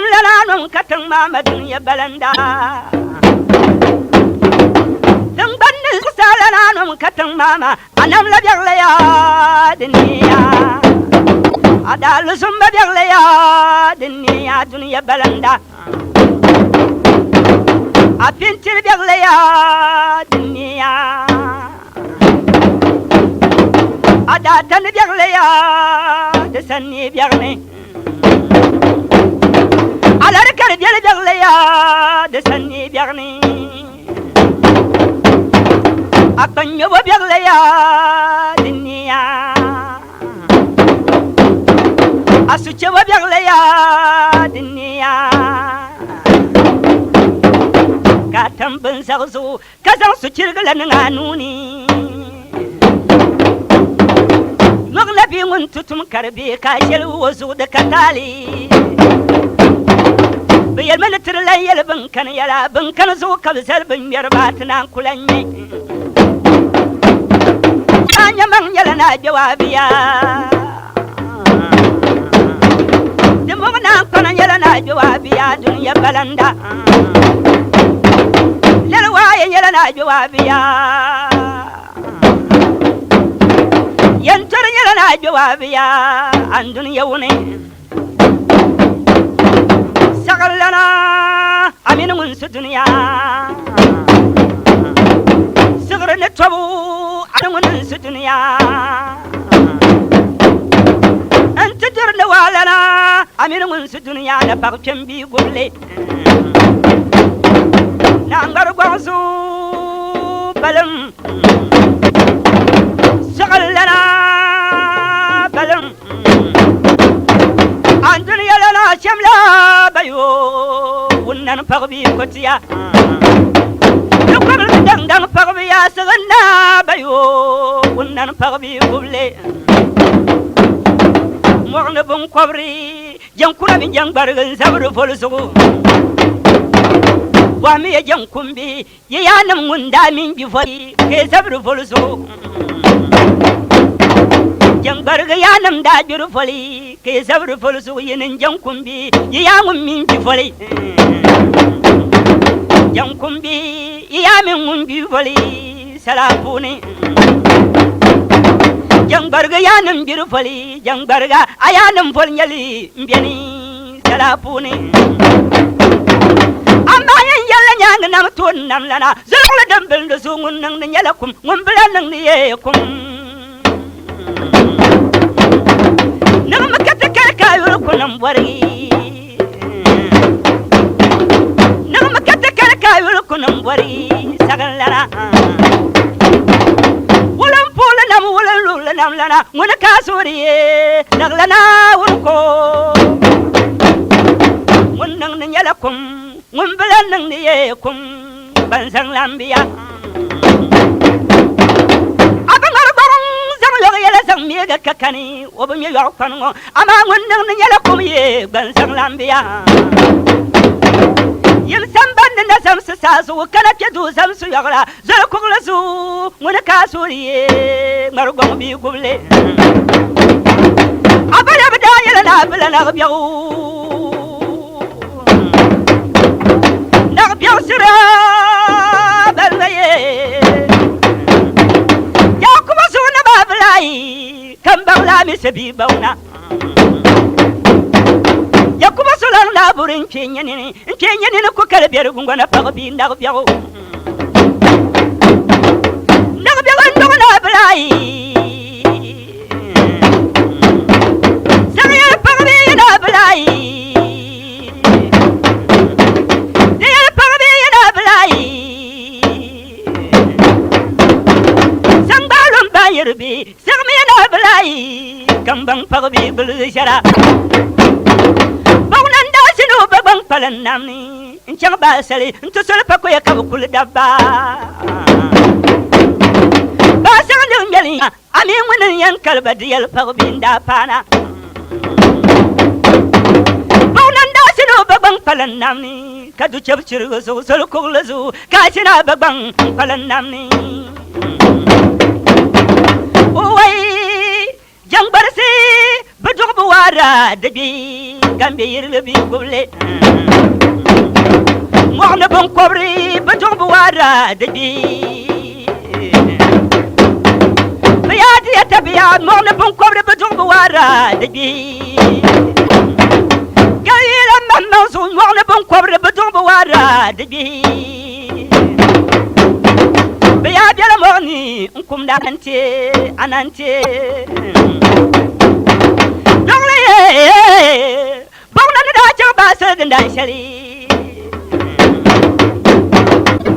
Namlana ŋun ka tiŋ maa ma dunia balanda. Tiŋgbani zuɣusaa lana ŋun ka tiŋ maa ma a namla biɛɣili yaa dunia. A daa luzumba biɛɣili yaa dunia dunia balanda. A pintiri biɛɣili yaa dunia. A daa tani biɛɣili yaa di sani biɛɣili. Alari kari biɛli biɛɣili yaa di sani biɛɣili. A kpanyobo biɛɣili yaa dunia. A suchebo biɛɣili yaa dunia. Ka tam binzaɣu zuɣu ka zaŋ suchirigi la niŋ a nuu ni. Yɔɣu la bia ŋun tutum ka di be ka a shɛli o zuɣu di ka taali. Bɛ yɛlimi ni ti di lan yɛli bɛn kani yɛla, bɛn kani zuɣu ka bɛ zali binŋmɛriba ti naan ku lan ŋme. A nyamaŋ nyɛla naa Jɔabia. Dimbɔŋɔ naan kpana nyɛla naa Jɔabia dunia balanda. Lala waaye nyɛla naa Jɔabia. Yɛntɔri nyɛla naa Jɔabia an dunia wuni. Saɣirilana a mini ŋun su dunia. Siɣiri ni tɔbu a ni ŋun n su dunia. N ti diri ni waalana a mini ŋun su dunia ni paɣ kpɛm bia gubili. Naŋgbari gɔŋ zuɣu balim. Siɣirilana balim. An dunia lana shɛmla bayo wunnan paɣ bia kotiya. Di kɔbili daŋdaŋ paɣ bia siɣinna bayo wunnan paɣ bia gubili. Mɔɣu ni biŋkɔbiri jɛnkura mini jɛŋgbarigi n-zabiri voli zuɣu. Bɔhimiya jɛŋkumbi yi yaannim ŋun daa mini gbi voli ka yi zabiri voli zuɣu. Jɛŋgbarigi yaannim daa gbiri voli ka yi zabiri voli zuɣu. Yi ni jɛŋkumbi yi yaa ŋun mini gbi voli. Jɛŋkumbi yi yaa mini ŋun gbi voli sala puuni. Jɛŋgbarigi yaannim gbiri voli, jɛŋgbariga a yaannim voli nyɛli m-beni sala puuni. Amaa yɛn yɛlila nyaaŋa nam tooni nam lana, zuliɣili din bilindi zuɣu ŋun niŋdi nyɛla kum, ŋun bi lahi niŋdi yee kum. Niŋmi ka ti kali ka a yuli ku niŋ bɔrigi. Niŋmi ka ti kali ka a yuli ku niŋ bɔrigi saginlana. Wulimpuhili nam wulinluhili nam lana, ŋuni ka a suhuri ye naɣila Naawuni ko. Ŋun niŋdi nyɛla kum, ŋun bi lahi niŋdi ye kum, ban zaŋ lambiya. A bi ŋari gɔriŋ zaŋ yɔɣu yɛla zaŋ miɛga ka kani, o bi ŋme yɔɣu kpani ŋɔ, amaa ŋun niŋdi nyɛla kum ye gban zaŋ lambiya. Yim sambani na zamsi saa zuɣu kana kpe duu zamsi yɔɣira, zoli kuɣili zuɣu ŋuni ka a suhuri ye ŋmari gɔŋ bee gubili. A bala bi daa nyɛla naa bila naɣibiɛɣu. Naɣibiɛɣu sira balima ye. Yakubu zuɣu na baa bilaayi ka m baŋ la mi sabii bawuna. Yakubu zuɣulan daa buri n-kpe n-nya nini, n-kpe n-nya nini ku kali bɛri gungɔna paɣ bia naɣibiɛɣu. Naɣibiɛɣu n-dɔɣi naa bilaayi. Saɣiyɛli paɣ bia naa bilaayi. Diyɛli paɣ bia naa bilaayi. Saŋgbaalom baanyiri bi siɣimiya naa bilaayi. Kambaŋ paɣ bia gbuligi ʒɛra. Baɣuna n-daa ʒini o ba gbaŋ kpalim nam ni n-chaŋ Baasali nti soli pakoya ka bɛ kuli dabba. Baasaŋ din ŋmɛli a mi ŋuni n-yɛn kali ba di yɛli paɣ bia n-daa paana. Baɣuna n-daa ʒini o ba gbaŋ kpalim nam ni ka du chɛbu chirigi zuɣu soli kuɣili zuɣu ka a ʒini a ba gbaŋ kpalim nam ni. Wai! Jɛŋgbarisi bi duɣi bi waara di gbi. ka n be yirili bee gubili. Mɔɣu ni biŋkɔbiri bi duɣi bi waara di gbi. Bɛ yaa di ya tabiya mɔɣu ni biŋkɔbiri bi duɣi bi waara di gbi. Ka yi lan maŋmaŋ zuɣu mɔɣu ni biŋkɔbiri bi duɣi bi waara di gbi. Bɛ yaa bela mɔɣu ni n-kumdi anante, anante. Dɔɣili yee! Buɣili ni daa chaŋ baasili dindaan shɛli,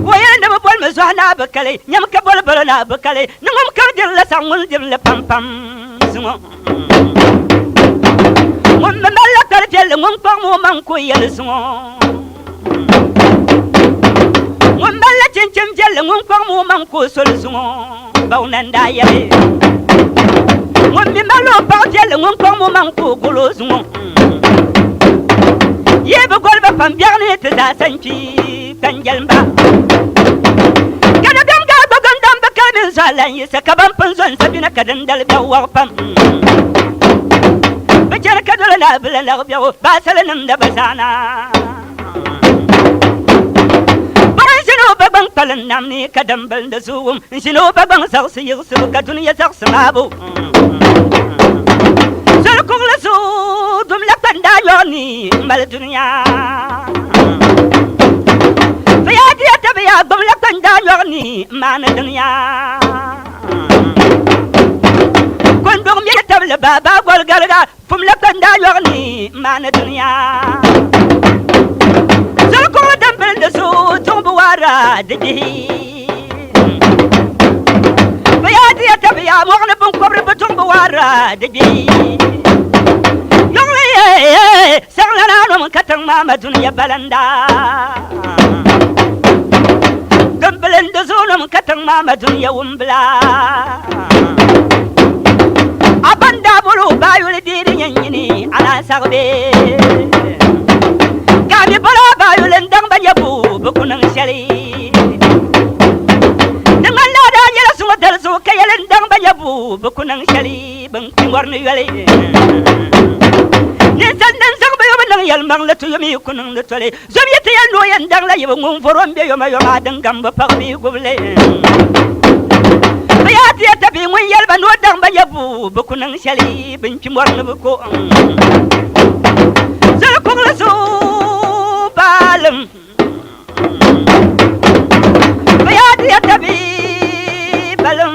ka o yɛli ni bɛ bolimi zɔhi naa bi kali, nyam ka boli balo naa bi kali, ni ŋun kam diri li saɣim ŋun diri li pampam zuŋɔ. Ŋun mi malila kpali piɛlli, ŋun kpaŋmi o maŋ ka o yɛli zuŋɔ. Ŋun malila chinchin viɛlli, ŋun kpaŋmi o maŋ ka o soli zuŋɔ. Bauna n-daa yɛli, Ŋun mi mali o paɣ viɛlli, ŋun kpaŋmi o maŋ ka o gol o zuŋɔ. Yi bi goli ba pam biɛɣu ni ti zaa sa n-kpi kpanjɛlimba. Ka dabiɛm daa gba gundam bi kali mini zɔha lan yiɣisi, ka ban pun zo n-sabina ka dindali biɛɣu wɔɣ pam. Bɛ chani ka doli naa bila naɣ biɛɣu, baasali nimda ba zaana. Paɣa n-ʒini o ba gbaŋ kpalim nam ni ka dambali di zuɣu n-ʒini o ba gbaŋ zaɣisi yiɣisibu ka dunia zaɣisi maabu. Zoli kuɣili zuɣu dumla kpandaa yɔɣu ni m-mali dunia. Fiyaadiya tabiya gbubila kpandaa yɔɣu ni m-maani dunia. Kunduŋ mini tabili baabaa goli galiga Fumla kpandaa yɔɣu ni m-maani dunia. Zoli kuɣili din pili di zuɣu duɣu bi waara di bihi. Bɛ yaa diya tabiya mɔɣu ni biŋkɔbiri bi duɣu bi waara di bihi. Yɔɣili yee saɣilana nom ka tiŋ maa ma dunia balanda. Din pili di zuɣu nom ka tiŋ maa ma dunia wumbila. A ban daa boli o baayuli dii di nyɛ nyini a naan saɣi bee? Ka a mi boli a baayuli n-daŋ ba nyɛbu bɛ ku niŋ shɛli. Di ŋmanila a daa nyɛla suŋɔ dali zuɣu ka yɛli n-daŋ ba nyɛbu bɛ ku niŋ shɛli bɛ ni kpi mɔri ni yoli. Ninsalinim zaŋ bɛ yobu niŋ yɛlimaŋli ti yomi ku niŋdi toli. Zom yi ti yɛli ni o yɛn daŋla yibu ŋun vɔr o m-be yomayoma din gambu paɣ bee gubili. Bɛ yaa ti ya tabihi ŋun yɛli ba ni o daŋ ba nyɛbu bɛ ku niŋ shɛli bɛ ni kpi mɔri ni bɛ ko. Zoli kuɣili zuɣu baalim. Bɛ yaa ti ya tabihi balim.